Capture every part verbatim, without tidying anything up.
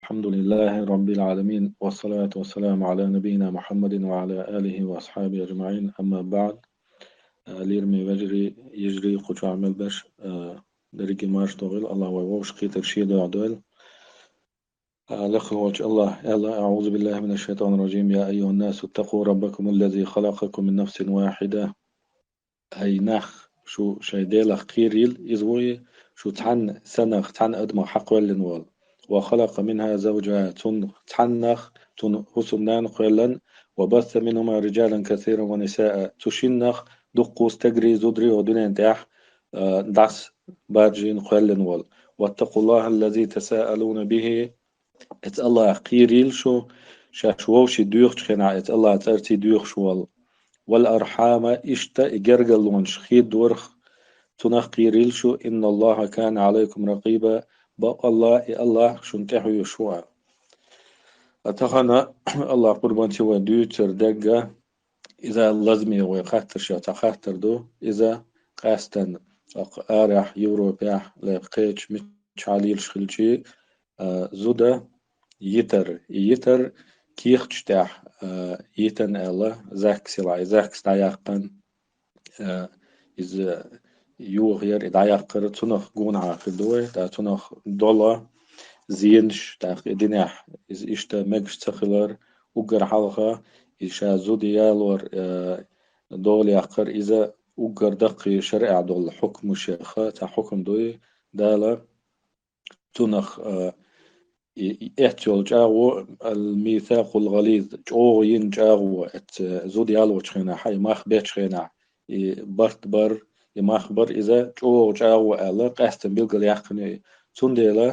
الحمد لله رب العالمين، والصلاة والسلام على نبينا محمد وعلى آله وأصحابه أجمعين، أما بعد. Э, лераме вежарий, йижарий, кху чу мел берш, э, дерриге марш догӀийла, АллахӀ вай вовшахкхетар шен духьа дойла. Э, лекха волча АллахӀа аьлла: أعوذ بالله من الشيطان الرجيم، يا أيها الناس اتقوا ربكم الذي خلقكم من نفس واحدة. ХӀай нах, шу шоай Делах кхерийла, иза вуй шу цхьанна санах, цхьанна адамах хьакхоьллина волу. وخلق منها زوجها, цунна цхьаннах цуьнан хӀусамнана кхоьллина, وبث منهما رجالا كثيرا ونساء, цу шиннах дуккха стегарий, зударий оха дуьнен тӀехь, а, дӀасабаржийна кхоьллина волу. واتقوا الله الذي تساءلون به, Эца АллахӀах кхерийла шу, шаьш вовшийн доьхучу хенахь, эца АллахӀан цӀарций доьхуш волу. والأرحام, иштта и гергарлонаш хедорах, цунах кхерийла шу, إن الله كان عليكم رقيبا, бакъалла и АллахӀ шуна тӀе хьоьжуш ву аьлла. Ткъа тахана АллахӀ къурбанчий вай дуьйцур дерг, иза лазаме вай хаттаршех цхьа хаттар ду, иза къаьстина, тӀаккха арахь, Европехь, ле кхечу мичахь лелаш хилчий, а, зуда йитар. И йитар кехаташ тӀехь, а, йитина аьлла, ЗАГС йилахь, и ЗАГС дӀаяккхина, а, иза йохаяр, и дӀаяккхар, цунах гонахьа хир ду вай, тӀаккха цунах дола зенаш, тӀаккха и динехь иза иштта мегаш ца хилар, уггар хьалха, и ша зуда ялор, а, дола яккхар, иза уггар даккхий шарӀехь долу хьукмашех цхьа хьукам дуй, Дала цунах, а, и, и эцна йолу чӀагӀо, الميثاق الغليظ, чӀогӀа йина чӀагӀо, эцна зуда ялочу хенахь, и мах бечу хенахь, и барт бар, и мах бар, иза чӀогӀа чӀагӀо аьлла, къаьстина билгал яьккхина ю. Цундела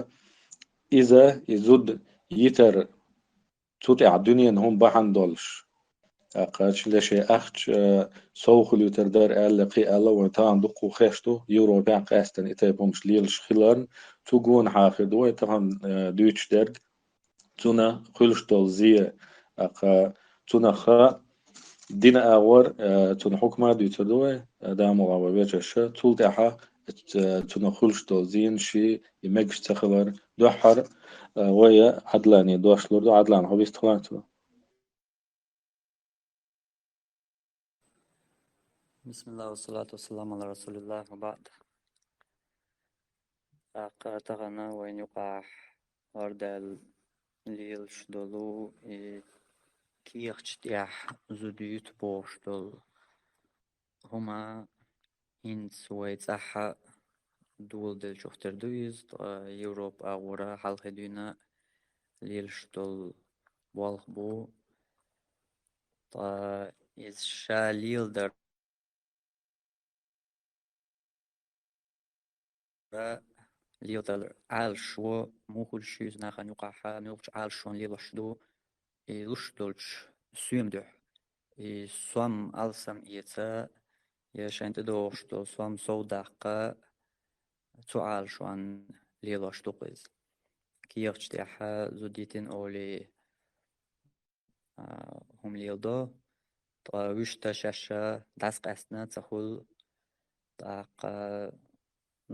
иза, и зуда йитар, цу тӀехь дуьненан хӀума бахьана долуш, тӀаккха ле шайн ахча, э, сов хуьлуьйтур дара аьлла, кхин аьлла, вайн тахана дуккха хеш ду, Европехь къаьстина и тайпа хӀумаш лелаш хиларна, цу гонахьа хир ду вай тахана, э, дуьйцуш дерг, цунах хуьлуш долу зе, тӀаккха цунах дина агӀор, э, цунна хьукма дуьйцур ду вай, э, Дала мукъ лахь вай вежарша, цул тӀаьхьа, э, цунах хуьлуш долу зенаш и мегаш ца хилар. Дуьххьара, э, вай Ӏадлане дош лур ду. Ӏадлан, хьо вистхиланца ву. بسم الله والصلاة والسلام على رسول الله وبعد. ТӀаккха тахана вайна юкъахь хӀара даьлла лелаш долу и кехаташ тӀехь зуда юьту бохуш долу хӀума хӀинца вай цӀахь доладелчух тера ду иза, ткъа Европа агӀора хьалхе дуьйна лелаш долу болх бу. Ткъа иза ша леладар леладар Ӏалашо муха хуьлуш ю иза нахана юкъахь, муьлхачу Ӏалашонна лелош ду и луш долчу соьма дуьхьа. И сом алсам эца, я шайна тӀедогӀуш долу сом сов даккха, цу Ӏалашонна лелош ду-кх иза. Кехаташ тӀехь зуда йитина олий, а, хӀума леладо, ткъа вуьшта шаьш дӀасакъаьстина ца хуьлу, тӀаккха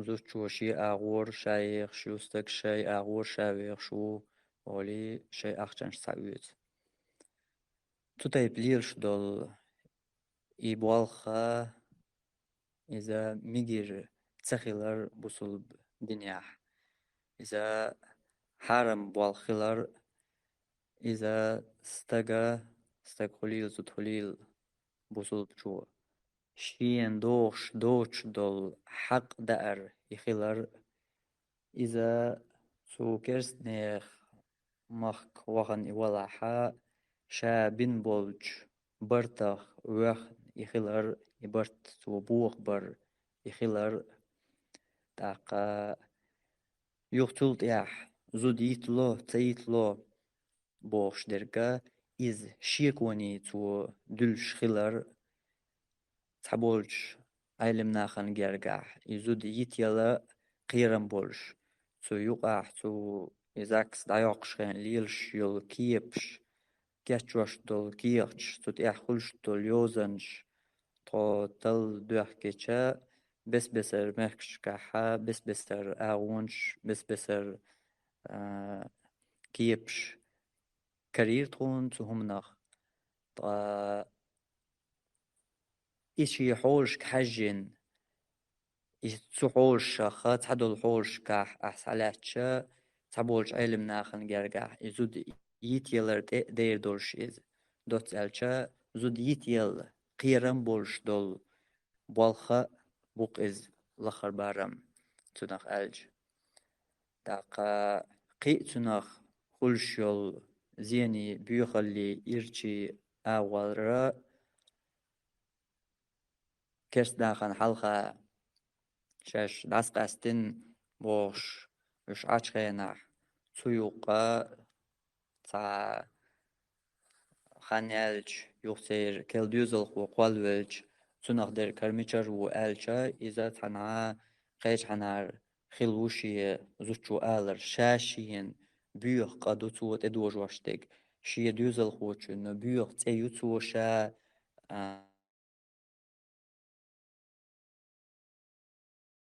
зудчо шен агӀор ша ехаш ю, стаг шен агӀор ша вехаш ву олий, шайн ахчанаш схьаоьцу. Цу тайпа лелаш долу и болх, иза мегар ца хилар бусулба динехь. Иза хьарам болх хилар, иза стага, стаг хуьлийла, зуда хуьлийла бусулбачо, шена догӀуш доцуш долу хьакъ даар и хилар, иза цу керстанех махка вахана и валахь, ша бина болчу бартах воьхна и хилар, и барт цо бохабар и хилар. ТӀаккха юха цул тӀаьхьа зуда йитло, ца йитло бохуш дерг, иза шеконе цо дуьллуш хилар, цхьаболчу Ӏелам нахана гергахь, и зуда йитаяла кхерам болуш, цу юкъахь цу и ЗАГС дӀайоккхуш хенахь лелаш йолу кепаш, кечвеш долу кехаташ, цу тӀехь хуьлуш долу йозанаш, тхо талла доьхкича, бес-бесара мехкашкахь, бес-бесара агӀонаш, бес-бесара, а, кепаш карийра тхуна цу хӀуманах. Ткъа и шен хьолашка хьаьжжина, и цу хьолашах, цхьадолу хьолашкахь ахь схьалаьцча, цхьаболчу Ӏелам нахана гергахь и зуда йитаялар тӀе а дер долуш иза. Доцца аьлча, зуда йитаялла кхерам болуш долу болх а бу-кх иза, лаххара барам цунах аьлча. ТӀаккха кхин а цунах хуьлуш йолу зенийн, боьхаллин ирчийн агӀора керста нахана хьалха шаьш дӀасакъаьстина бохуш, уьш Ӏачу хенахь, цу юккъа цхьа хан яьлча, юха церан керла доьзалхо кхоллавелча, цунах дерг хӀара мичара ву аьлча, иза цхьанхьа кхечу хьанара хилла ву шен зудчо алар, ша шена боьха къа ду цо тӀедожош дерг, шен доьзалхочун боьха цӀе ю цо ша, а,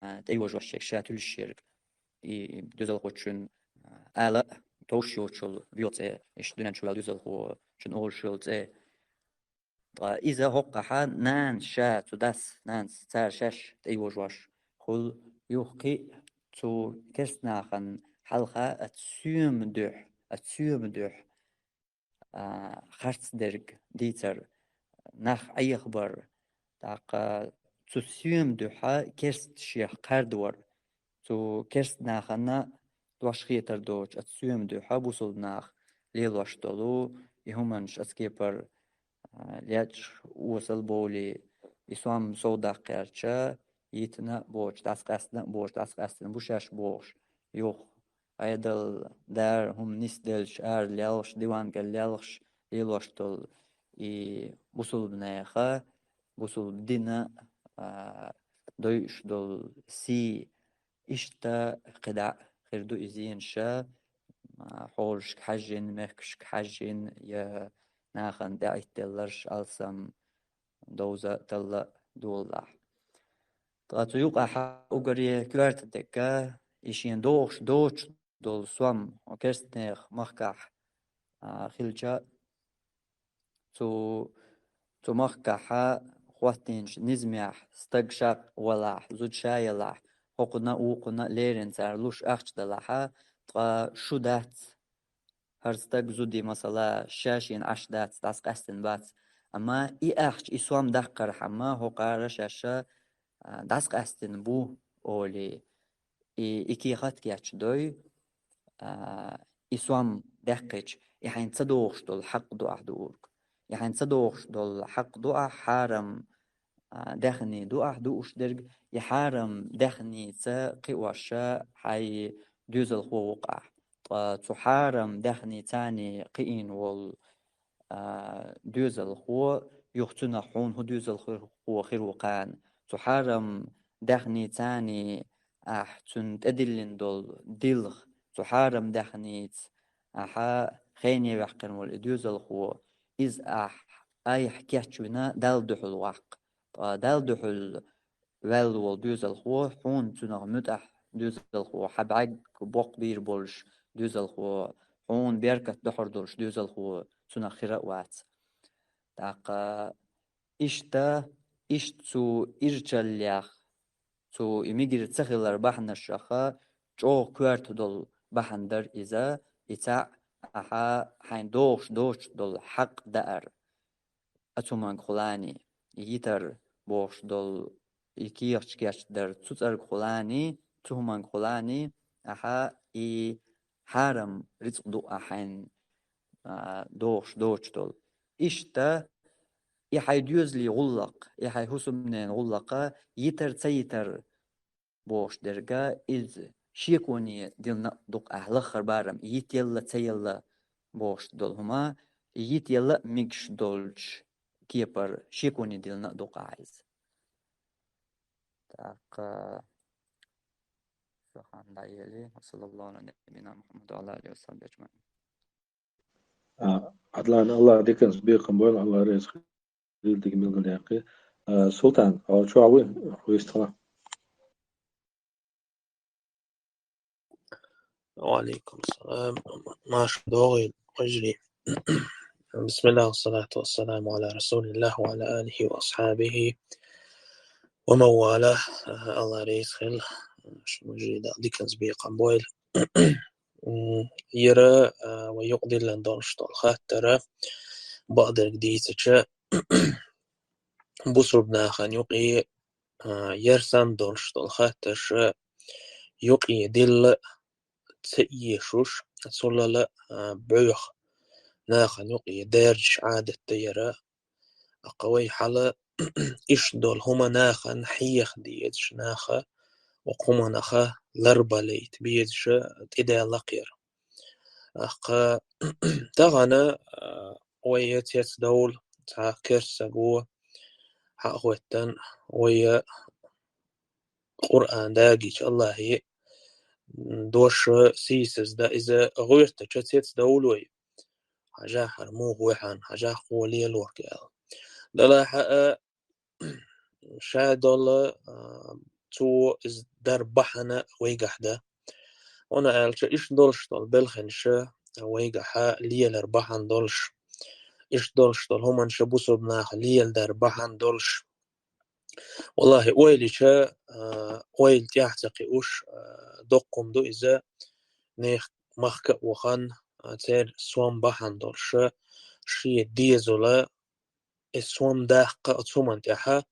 а, тӀейожош ерг, ша туьллуш ерг. И доьзалхочун, а, ала а товш йоцчул боьха цӀе, иштта дуьнен чу ваьлла доьзалхочун олуш йолу цӀе. Ткъа иза хӀоккхахьа нанас ша, цу дас, нанас цара шаьш тӀейожош хуьлу, юха кхин а цу керста нахана хьалха оцу соьман дуьхьа, оцу соьман дуьхьа а, харц дерг дийцар, нах Ӏехабар. ТӀаккха цу соьман дуьхьа керста шех кхардавар. Цу керста нахана дош хетар доцуш, оцу соьман дуьхьа бусулба нах лелош долу и хӀуманаш, оцу кепара, а, лечкъаш осал бовлий, и сом сов даккха гӀерташ, йитина а боцуш, дӀасакъаьстина а боцуш, дӀасакъаьстина бу шаьш бохуш, юха Ӏедал дара хӀума нисделча, ара лелхаш, диван кӀел лелхаш лелош долу и бусулбанеха, бусулба дина, а, дойуш долу сий, иштта кхидӀа а хир ду и зенаша, а, хьолашка хьаьжжина, мехкашка хьаьжжина, я нахана тӀеӀиттаделларш, алсам, довза, талла а долалахь. Ткъа цу юкъахь уггаре коьрта дерг, и шен догӀуш доцуш долу сом, хьо керстанех махкахь, а, хилча, цу, цу махкахьа хӀоттийначу низамехь стаг ша валахь, зуда ша ялахь, хӀокхунна а, вукхунна а леррина цара луш ахча далахьа, ткъа шу дац, хӀара стаг, зуда, масала, ша шена Ӏаш дац, дӀасакъаьстина бац. Амма и ахча, и сом даккхархьама, хӀокхара шаьш, а, дӀасакъаьстина бу олий, и, и кехат кечдой, а, и сом даьккхича, и хьайна ца догӀуш долу хьакъ ду ахь дуург. И хьайна ца догӀуш долу хьакъ ду ахь, хьарам, а, даьхни ду ахь дууш дерг, и хьарам даьхница кхиош хьайн доьзалхо ву-кх ахь. Ткъа цу хьарам даьхница кхиийна волу, а, доьзалхо, юха цунах хьуна хӀун доьзалхо хир ву кхана. Цу хьарам даьхница ахь цунна тӀедиллина долу дилха, цу хьарам даьхница ахьа хене ваьккхина волу и доьзалхо, иза ахь айхьа кечвина Далла дуьхьал ваккха. Ткъа Далла дуьхьал ваьлла волу доьзалхо, хьуна цунах муьтӀахь доьзалхо, хьан бӀаьрг боккха бийр болуш доьзалхо, хьуна беркат дохьур долуш доьзалхо цунах хир а вац. ТӀаккха иштта, иштта цу ирчаллех, цу и мегар ца хилар бахьанашха чӀогӀа коьрта долу бахьана дара иза, и цхьаъ ахьа хьайн догӀуш доцуш долу хьакъ даар. Оцу хӀумангахула и йитар бохуш долу и кехаташ кечдар цу цӀергахула, цу хӀумангахула ахьа и хьарам рицкъ ду ахь хьайн, а, догӀуш доцуш долу. Иштта и хьайн доьзалийн гӀуллакх, и хьайн хӀусамненан гӀуллакха йитар, ца йитар бохуш дерга, иза шеконе диллина а ду-кх ахь, лаххара барам йитаелла, ца елла бохуш долу хӀума, йитаелла а мегаш долчу кепара шеконе диллина а ду-кх ахь иза. ТӀаккха шу хан дӀаели, ва саллаллаху ала набийина Мухаммад ва ала алихи ва сахьбихи аджмаин. А, Адлан, Аллах диканца бекхам бойла, Аллах реза хила дика мел дан даккхи. А, Султан, а, чохь вуй, хӀу йистхила? وعليكم السلام. Марша догӀийла, вежарий. بسم الله والصلاة والسلام على رسول الله وعلى آله وأصحابه ومن والاه. Алла реза хилва, шун вежарий, Дала диканца бекхам бойла. М, яра, а, вай юкъе диллина долуш долу хаттар, бакъдерг дийцича, бусурба нахана юкъе, а, яра санна долуш долу хаттарш юкъе дилла ца эшуш, цулала, а, боьха нахана юкъе даьржаш Ӏадат ду яра. Аккха вай хьала иштта долу хӀума нахана хьеха дезаш, наха оцу хӀуманах ларбалийта безаш тӀедаьлла-кх яра. Аккха тахана, а, вай цецдовла цхьа керста саго хьа а хӀоьттина, вай Къуръан дагийча Аллахьан дош сийсаздан иза гӀоьртича цецдовла вай. Хьажахьара муха ву хьуна, хьажахь хӀун лелорг аьлла. Делахь а, ша долу, а, цо иза дар бахьана вайгахь дан. ХӀунда аьлча иштта долуш долу белхаш вайгахь лелар бахьана долуш, иштта долуш долу хӀуманаш бусурба наха леладар бахьана долуш. Валлахьи, ойла йича, а, ойла тӀехь ца кхиош, а, доккха хӀума ду иза, нехан махка а вахана, а, церан сом бахьана долуш, шен дезала, и сом даккха оцу хӀуманна тӀехь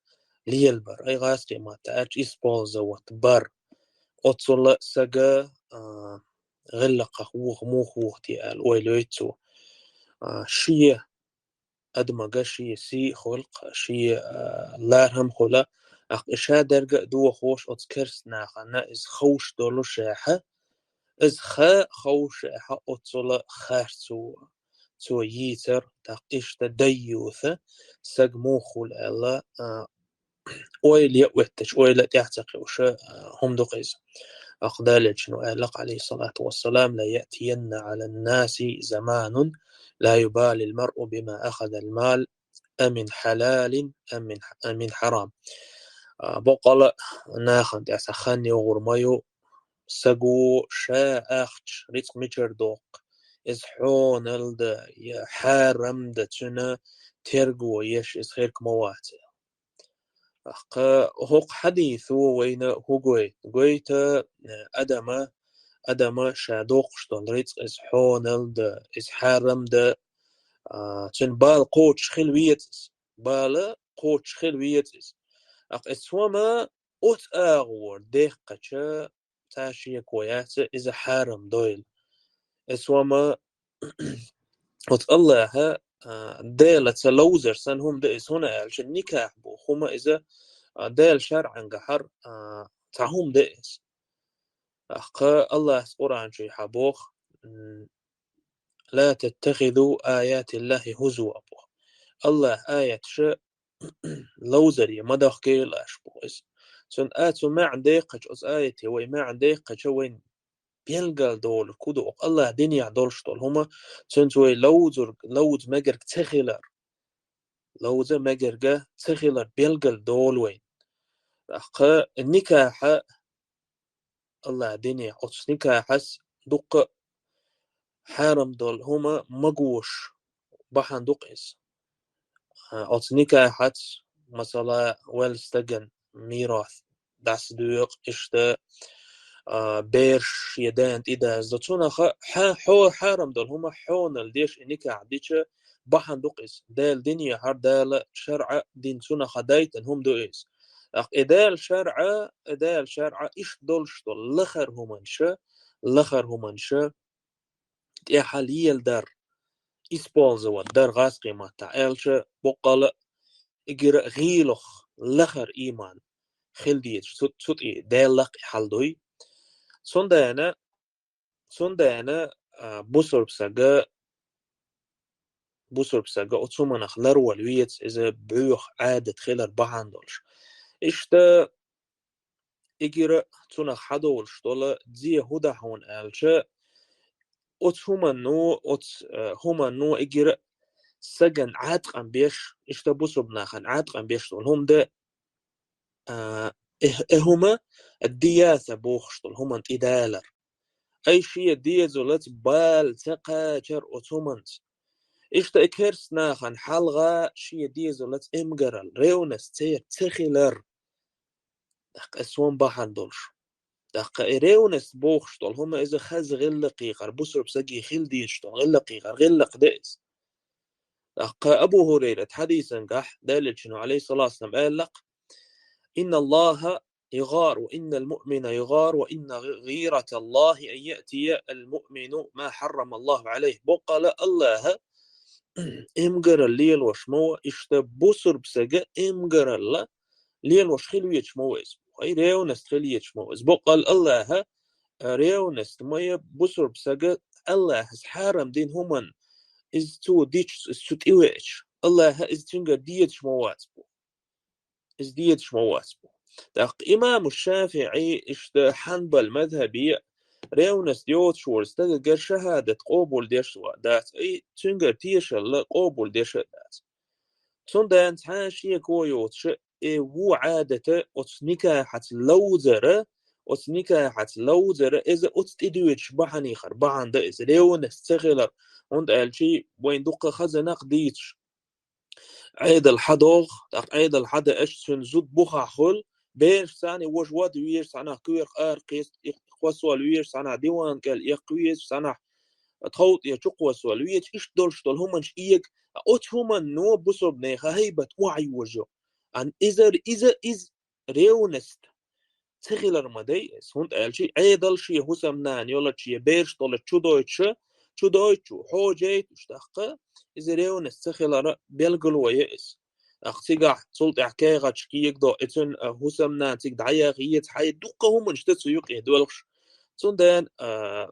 лелабар, ай гӀазкхийн маттахь аьлча, использовать бар. Оццула сага, а, гӀиллакхах вуха муха вуха те аьлла ойла йойту цо. А, шен адамага шен сий а хуьлу-кх, шен, а, ларам хуьлу, аккха и ша дерг а дохош оцу керста нахана иза ховш долушехь, иза ха ховшехь оццула харцо цо йийцар, тӀаккха иштта дайюса саг муха хуьлу аьлла, а, ойла йоуьйтуш, ойла тӀехь ца кхиош, а, хӀума ду-кх иза. Аккха Делан Элчано аьлла-кх, Ӏалайхиссалату вассалам: «لا يأتين على الناس زمان لا يبالي المرء بما أخذ المال أمن حلال أمن، أمن حرام». А, боккъала нахана тӀехь цхьа хан йогӀур ма ю, саго ша ахча, рицкъ мичара доккху, иза хьонал да я хьарам да, цуьнан терго еш иза хирг ма вац. Аккха хӀокху хьадисо вайна хӀун гойту? Гойту, э, адама, адама ша доккхуш долу рицкъ, иза хьонал да, иза хьарам да, а, цуьнан бала кхочуш хила веза иза. Бала кхочуш хила веза иза. Аккха иза хӀума оцу агӀор дехкача, цхьа шеко яц, иза хьарам дойла. Иза хӀума оцу Аллахьа, а, Делаца ловзар санна хӀума ду иза, хӀунда аьлча никахь бу хӀума иза, а, Делан шарӀангахьара, а, цхьа хӀума ду иза. Аккха Аллахьа Къуръан чуьйхьа боху, м, «لا تتخذوا آيات الله هزوا», боху. Аллахьа аяташ ловзаре ма дахкийла аша, боху иза. Цуьнан а цу маьӀна дехкача, оцу аяте вай маьӀна дехкача, вайна билгал долу хӀун ду, оха Аллахьа динехь долуш долу хӀума, цуьнца вай ловзург, ловза мегарг ца хилар. Ловза мегарг ца хилар билгал долу вайна. Аккха никахьа Аллахьа динехь оцу никахьас дуккха а хьарам долу хӀума магош бахьана ду-кх иза. А, оцу никахьаца, масала, велла стагана мирас дӀасадоькъу, иштта, а, бераш шен дена тӀедазадо. Цунах хьа-, хьо-, хьарам долу хӀума хьонал деш и никахь дича, бахьана ду-кх иза. Делан динехьара, Дала шарӀа дина цунах дайтина хӀума ду иза. Аккха и Делан шарӀа, и Делан шарӀа иштта долуш долу лахара хӀуманаш, лахара хӀуманаш тӀехьа леладар, использовать дар гӀазкхийн маттахь аьлча, боккъала а, эггара а гӀийлах лахара ийман хила дезаш, цу, цу тӀе Делах а хьал дуй. Цундела, цундела, а, бусурба сага, бусурба сага оцу хӀуманах ларвала веза, иза боьха Ӏадат хилар бахьана долуш. Иштта эггара а цунах хьадолуш долу зе хӀун ду хьуна аьлча, оцу хӀуманно, оцу, э, хӀуманно эггара а сагана Ӏаткъам беш, иштта бусурба нахана Ӏаткъам беш долу хӀума ду, а, э, э, хӀума дияса бохуш долу хӀуманна тӀедалар. ай шен дезалаца бала ца кхачар оцу хӀуманца. Иштта и керста нахана хьалха шен дезалаца эмгарал, ревность церан ца хилар. ТӀаккха эс хӀума бахьана долуш. ТӀаккха и ревность бохуш долу хӀума иза хаза гӀиллакхехьара, бусурба саге хила дезаш долу гӀиллакхехьара гӀиллакх де иза. ТӀаккха Абу ХӀурайрат хьадисангахь Деллачун, алейхиссалату вассалам, аьллакх: «Инна Аллаха югъар, ва иннал муъмина югъар, ва инна гъирата Аллахи ан яътия ал муъмину ма харрама Аллаху алейх». Боккъала Аллаха эмгарал лелош ма ву, иштта бусурба сага эмгаралла лелош хила везаш ма ву иза. Хай ревность хила езаш ма ву иза. Боккъала Аллаха, а, ревность ма я бусурба сага, Аллахас хьарам дина хӀуманна иза цо дича, иза цу тӀе веача, Аллаха иза цуьнгара дезаш ма вац бу. Иза дезаш ма вац бу. ТӀаккха имаму ШафиӀи иштта Хьанбал мазхабе ревность йоцуш волу стагагара шахӀадат къобалдеш а дац, и цуьнгара тешалла къобалдеш а дац. Цундела цхьа а шеко йоцуш, и ву Ӏадата оцу никахьаца ловзара, оцу никахьаца ловзара, иза оцу тӀедоьдуш бахьанехьара бахьана дан иза, ревность ца хилар, хӀунда аьлча вайн дуккха хазанах дийцаш. Ӏедал хьадогӀу, тӀаккха Ӏедал хьадеаш цуьнан зуда бухахь хуьлу, бераш цхьаьна вожа вада везаш цхьанхьа коьрах ара кхес-, кхоссол везаш цхьанхьа диван кӀел эккха везаш цхьанхьа тхов тӀе чукхоссол везаш, иштта долуш долу хӀуманаш эга, а оцу хӀуманно бусурба нехан хӀайбат охьайожа. Ан иза, иза, иза ревность ца хилар ма дай иза, хӀунда аьлча Ӏедал шен хӀусамнана йолчу я бераш долчу чудойтуш, чудойтучу хьожайтуш тӀаккха, иза ревность ца хилар белгало я иза. ТӀаккха цигахь цул тӀаьхьа кехаташ кегадо, и цуьнан, а, хӀусамнана цига дӀаяха еза хьайн дуккха хӀуманаш дан цу юкъе доьлхуш. Цундела, а,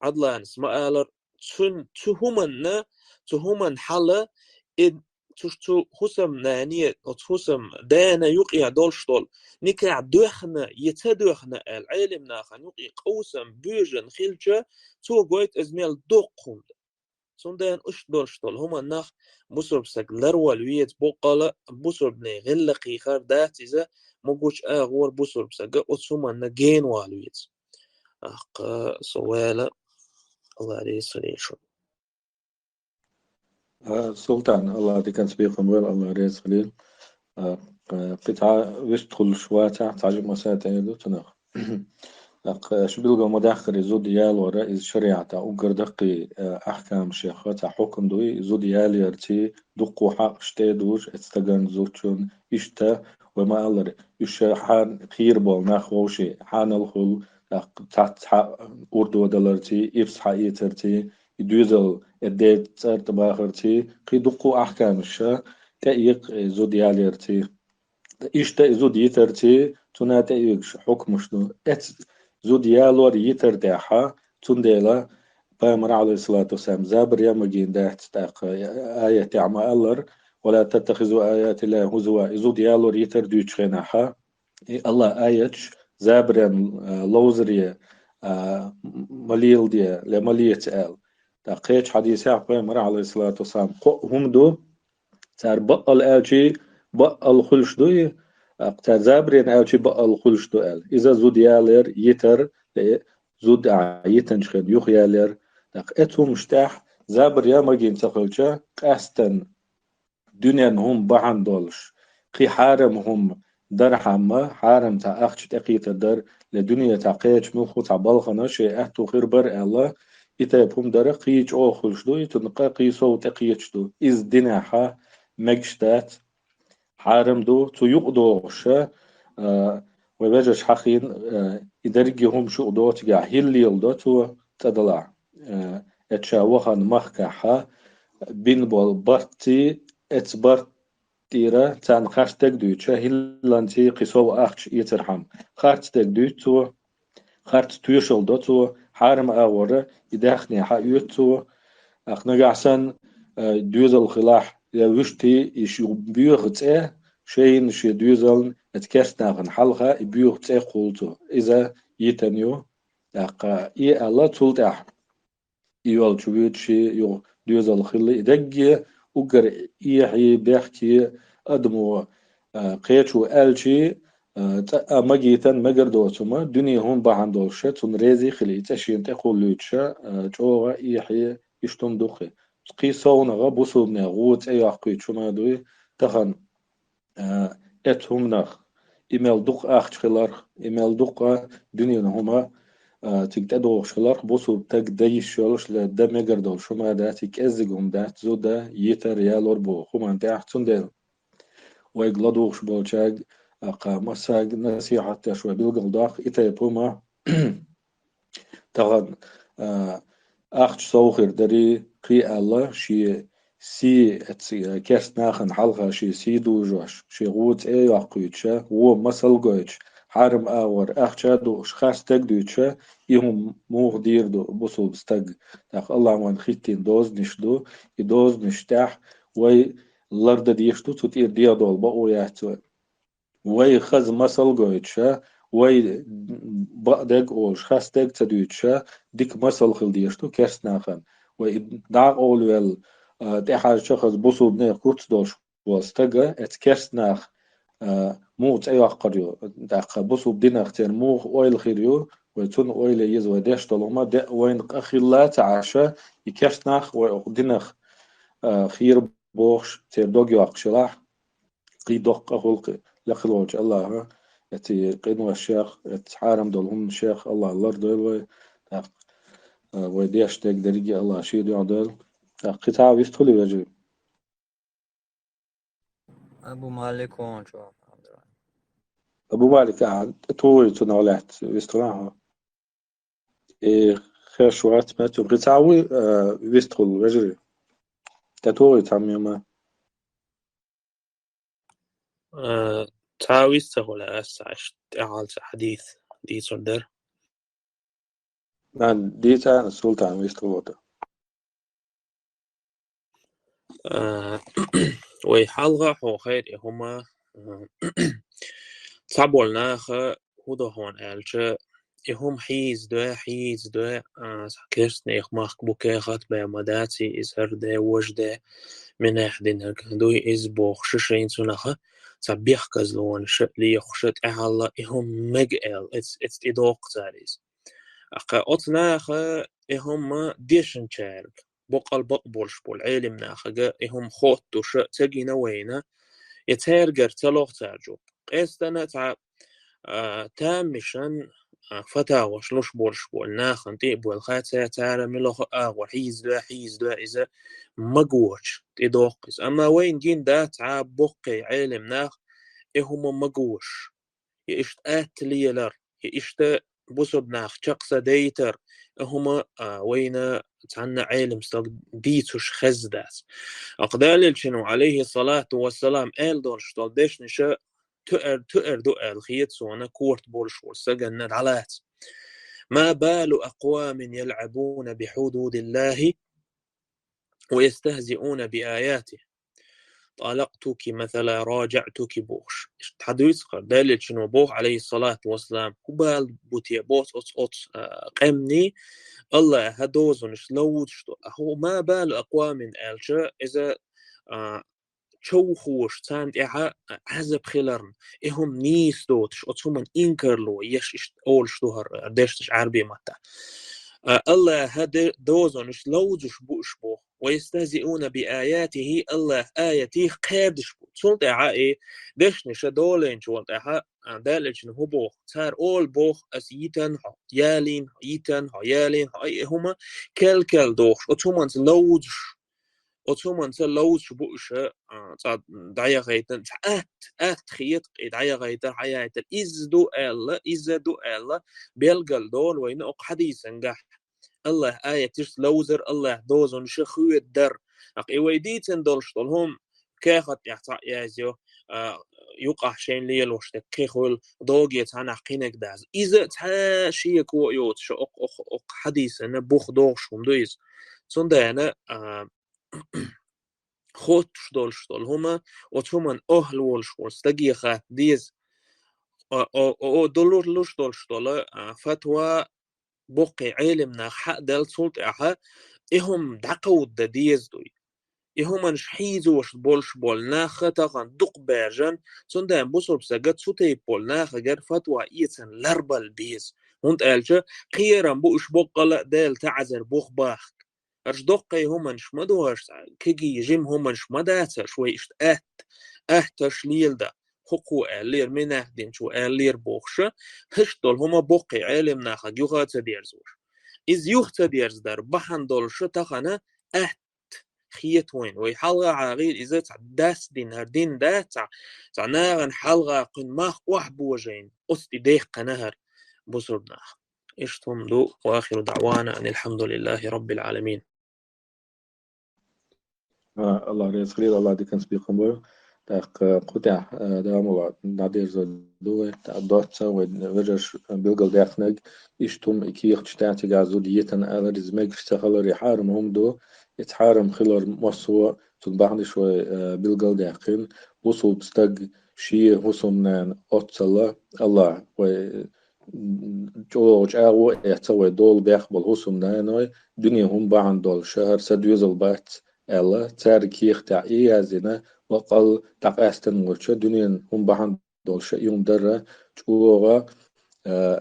Ӏадланас ма-аллара, цуьн-, цу хӀуманна, цу хӀуманна хьала, и цуш цу хӀусамнане, оцу хӀусамдена юкъе долуш долу, никахь доьхна я ца доьхна аьлла, Ӏелим нахана юкъе къовсам боьжна хилча, цо гойту иза мел доккха хӀума ду. Цундела иштта долуш долу хӀуманах бусурба саг ларвала веза, боккъала бусурбане гӀиллакхехьара дац иза, могучу агӀор бусурба сага оцу хӀуманна генавала веза. Ахкха со ваьлла, Алла реза хуьлийла шуна. А, Султан, Алла диканца бекхам бойла, Алла реза хуьлийла. А, а, кхин цхьа вистхуьлуш вацахь, цхьа жимма сатӀе ду цунах. ТӀаккха шу билгал ма дахкара, и зуда ялор, иза шариӀатехь уггар даккхий, а, ахкамашех цхьа хьукам ду, и зуда ялорций дуккха хьакъаш тӀе а дужуш, эцу стаган, зудчун, иштта, вай ма-аллара, уьш хьан кхийра болу нах вовший, хьанал хуьлу, тӀаккха цхьацца хьан урдо даларций, ирс хьаэцарций, и доьзал, э, ден цӀарна тӀе бахарций, кхин дуккха ахкамаш тӀеэккха, э, зуда ялорций. Иштта и зуда йитарций, цунна тӀеэккхаш хьукмаш ду. Эцу зуда ялор, йитар тӀехь, цундела Пайхамара, Ӏалайхиссалату вассалам, забар ян магийна дац тӀаккха, аятехь ма-аллара: «Ва ла таттахизу аятиллахи хузуа». И зуда ялор, йитар дуьйцучу хенахь, и Аллахьан аяташ забаран, а, ловзаре, а, м-, ма леладе, я ма леца аьлла. ТӀаккха кхечу хьадисехь Пайхамара, Ӏалайхиссалату вассалам, кхоъ хӀума ду, цара бакъал аьлчий, бакъал хуьлуш ду и, тӀаккха цара забаран аьлчий, бакъал хуьлуш ду аьлла. Иза зуда ялор, йитар, я зуда ахь йитинчу хенахь юха ялор. ТӀаккха эцу хӀуманаш тӀехь забар ян магийна ца хилча, къаьстина дуьненан хӀума бахьана долуш, кхин хьарам хӀума дархьама, хьарам цхьа ахча тӀекхетар дара, я дуьне цхьа кхечу муьлхха цхьа балхана шен аьтту хир бара аьлла, и тайпа хӀума дара, кхин чӀогӀа хуьлуш ду, и цунна къа кхин сов тӀекхеташ ду. Иза динехь мегаш дац, хьарам ду, цу юкъа догӀуш, а, вай вежарша хьахийна, а, и дерриге хӀума шу а доцигахь, хӀилла леладо цо цӀа далахь. А, эцу ша вахана махкахь бина болу бартций, эцу барт тӀера царна харц дерг дуьйцуш, хӀилланций кхин сов ахча эцархьама. Харц дерг дуьйцу цо, харц тоьшалла до цо, хьарам агӀора и даьхне хьаоьцу цо. Ахь нагахь санна, а, доьзал хилахь, я вуьшта и шу боьха цӀе, шайна шен доьзална, эцу керстанахана хьалха и боьха цӀе кхуллу цо. Иза йитина ю. ТӀаккха и аьлла, цул тӀаьхьа и йолчу вуьйцу шен юха доьзал хилла, и дерриге уггар эхье, бехке адамо, а, кхечо аьлчий, а, цӀа а магийтан мегар доцу хӀума, дуьне хӀума бахьана долуш ша, цунна резий хили, и цӀа шена тӀе кхуллуьйтуша, а, чӀогӀа эхье, иштта хӀума дукхи. Кхий совнагӀа бусулбане гӀо цӀе йоккхуьйтуш хӀума дуй, тахана, а, эцу хӀуманах, и мел дукха ахча хиларх, и мел дукха дуьненан хӀума, а, цига тӀедогӀуш хиларх, бусулба таг дан йиш йолуш ле, дан мегар долуш хӀума дац, и кӀеззиг хӀума дац, зуда, йитар, ялор боху хӀуманна тӀехь, цундела вайга ладугӀуш болчаьрга, а, кхаа массаьрга насихьат деш вай билгалдоккху и тайпа хӀума. Тахана, а, ахча сов хир дарий, кхин аьлла, шен сий, эцу, а, керста нахана хьалха шен сий дужош, шен гӀо цӀе йоккхуьйтуша, гӀо масал гойтуш, хьарам агӀор ахча а дууш, харц стаг дуьйцуша, и хӀума муха дийр ду бусулба стаг? ТӀаккха Аллахьа вайна хӀиттийна дозанаш ду, и дозанаш тӀехь вай лардан дезаш ду, цу тӀера дегӀ долу бакъо яц вайн. Вай хаза масал гойтуша, вай бакъдерг а олуш, харц дерг а ца дуьйцуша, дика масал хила дезаш ду керста нахана. Вай и дӀа а къовлавелла, а, тӀехьаьжча хаза бусулба нехан куц долуш волу стага, эцу керста наха, а, муха цӀе йоккхур ю, тӀаккха бусулба динах церан муха ойла хир ю, вай цунна ойла еза, вай деш долу хӀума де а вайна къа хилла а ца Ӏаш, и керста нах вай окху динах, а, хера бохуш, церан дог йоккхуш елахь, кхин доккха къа хуьлу кхин. Лекха волчу Аллахьа эцу къиношех, эцу хьарам долу хӀуманашех Аллахьа лардойла вай. ТӀаккха, а, вай деш дерг дерриге а Аллахьа шен дуьхьа дойла. ТӀаккха кхин цхьа а вистхуьлий, вежарий? Абу Малик вон чӀогӀа. Абу Малик, а, тӀетухуй цунах лаьцна вистхуьлахь хьо. И хеш вац, ма цу кхин цхьа а вуй, а, вистхуьлу, вежарий. ТӀетухуй цхьамма ма. Э, цхьа а вист ца хуьлу аса, аса тӀаьхьа цхьа хьадис дийцур дара. Нан дийца, Султан, вист хӀума ду. Э, вай хьалха хьо хайр и хӀума, э, цхьаболу наха хӀун до хьуна аьлча, и хӀума хьийзадой, хьийзадой, а, цхьа керстанех махка бу кехат бен ма дац, иза хӀара де, важа де, минехь динарг дуй иза бохуш, шайн цунах цхьа бехказлонаш лехуш, тӀаьхьалла и хӀума мега аьлла, эц-, эцу тӀедоккху цара иза. Аккха оцу наха и хӀума дешначаьрга, боккъал бакъ болуш болу Ӏелим нахага и хӀума хоттуш ца гина вайна, я цаьргара ца лоху цара жоп. Къестана цхьа, а, тамашийна, а, фатаваш луш болуш болу нахана тӀе а боьлху цара, цара мила лоху агӀор хьийзадой, хьийзадой иза магочу тӀедоккху иза. Амма вайна гина дац цхьа боккхий Ӏелим нах и хӀума магош, я иштта атта лелар, я иштта бусурба нах чекх ца дайтар, и хӀума, а, вайна цхьанна Ӏелим стаг дийцуш хезна дац. Аккха Делан Элчано, Ӏалайхи салату вассалам, аьлла долуш долу дешнаша туьар, туьар ду аьлла хета суна корта болуш волу стаганна дӀалаца. ما بال أقوام يلعبون بحدود الله ويستهزئون بآياته. طلقتك مثلا، راجعتك бохуш. Иштта хьадуьйцу хӀара, Делан Элчано боху, Ӏалайхи салату вассалам, хӀун бала бу те боху оцу, оцу, а, къаьмнийн, Аллахьа дозанаш ловзуш долу. А хӀу ما بال أقوام аьлча, иза, а, човхош царна тӀехьа, а, Ӏазап хиларна, и хӀума нийса доцуш, оцу хӀуманна инкарло еш иштта олуш ду хӀара дешнаш Ӏарбийн маттахь. А, Аллахьа де-, дозанаш ловзуш бу уьш боху. ويستهزئون بآياته, Аллахьа аятех кхаьрдаш бу. Цул тӀаьхьа и дешнаша долийначул тӀаьхьа, а, Делан Элчано хӀун боху? Цара олу боху, аса йитина хьо, ялийна хьо, йитина хьо, ялийна хьо, и хӀума кел-кел дохуш, оцу хӀуманца ловзуш, оцу хӀуманца ловзуш бу уьш, а, цкъа дӀаяхайтина, цхьа атта, атта хета, и дӀаяхайтар, хьаяйтар. Иза ду аьлла, иза ду аьлла, белгал долу вайна окху хьадисангахь. Аллахьа аяташца ловзар, Аллахьа дозанаш хоьдудар. Аккха и вай дийцина долуш долу хӀума кехат тӀехь цхьаъ язйо, а, юкъахь шайна лелош дерг кхин хуьлу, доге цхьанхьа кхиниг даза. Иза цхьа шеко а йоцуш, окху, окху, окху хьадисана бух догӀуш хӀума ду иза. Цундела, а, хоттуш долуш долу хӀума, оцу хӀуманна охьа волуш волу стаге хатта деза. О, о, о, о, долур луш долуш долу, а, фатва боккхий Ӏелим нах хьаъ делла цул тӀаьхьа, и хӀума дӀакховдадан деза дуй. И хӀуманаш хьийзош болуш болу нах тахана дукха баьржина, цундела бусурба стага цу тайпа болу нахагара фатва эцна ларбала беза. ХӀунда аьлча кхерам бу уьш боккъала а Дала таӀзар бух бахка. Аша доккхий хӀуманаш ма ду аша, кегий жима хӀуманаш ма дац аша, вай иштта атта, атташ леладан. ХӀокхо аьллера, минахдинчо аьллера бохуша, хӀиштта долу хӀума боккхий Ӏелам нахага юха а ца дерзош. Иза юха ца дерзадар бахьана долуша тахана атта хета вайна. Вай хьалха хьагӀийла иза цхьа дас дина хӀара дин дац, цхьа, цхьа нахана хьалха кхуьнан мах охьабожийна, оцу тӀе дехкина хӀара бусурба нах. Иштта хӀума ду, ва ахиру даъвана анил хьамдулиллахи раббил Ӏаламин. А, Аллах реза хилийла, Аллах диканца бекхам бойла. ТӀаккха кху тӀехь, а, Дала мукъ лахь дӀадерзор ду вай, тӀаккха доцца вай вежарша билгалдаьккхинарг, иштта хӀума и кехаташ тӀехь цигахь зуда йитина алар, иза мегаш ца хилар, и хьарам хӀума ду, иза хьарам хилар массо а, цунна бахьанаш вай, а, билгалдаьккхина, бусулба стаг шен хӀусамнана оццалла, Аллах вай чӀогӀа чӀагӀо эцна вай дола бехк болу хӀусамнаной, дуьненан хӀума бахьана долуш хӀара сан доьзал бац аьлла, цаьрга кехатехь и яздина, баккъал дӀакъаьстина волча дуьненан хӀума бахьана долуш и хӀума дара чӀогӀа, а,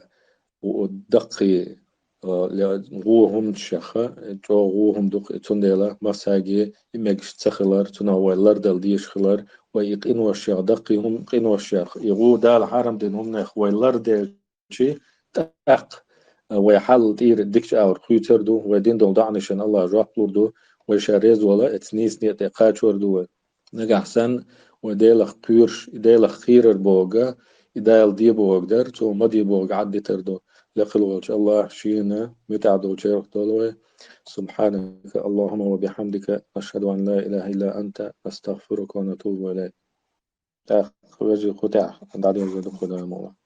у-, даккхий, а, ле-, гӀо хӀуманаш яха, чӀогӀа гӀо хӀума ду-кх, цундела массаьрга и мегаш ца хилар, цунах вай лардала дезаш хилар, вай и къиношех, даккхий хӀума къиношех, и гӀо Дала хьарам дина хӀуманех вай ларделча, тӀаккха вай хьал тӀера дикачу агӀор хуьйцур ду, вай дина долу доӀанашна Аллах жоп лур ду, вай Ша реза волу оцу нийсане тӀе кхачор ду вай. Нагахь санна вай Делах кхоьруш, Делах кхерар бохург, и Дала де бохург дара, Цо ма де бохург Ӏаддитар ду. Лекха волчу Аллах Шена муьтӀахь долчарах долу вай. سبحانك اللهم وبحمدك، نشهد أن لا إله إلا أنت، نستغفرك ونتوب إليك. ТӀаккха вежарий кху тӀехь дӀадерзор ду, Дала мукъ лахь.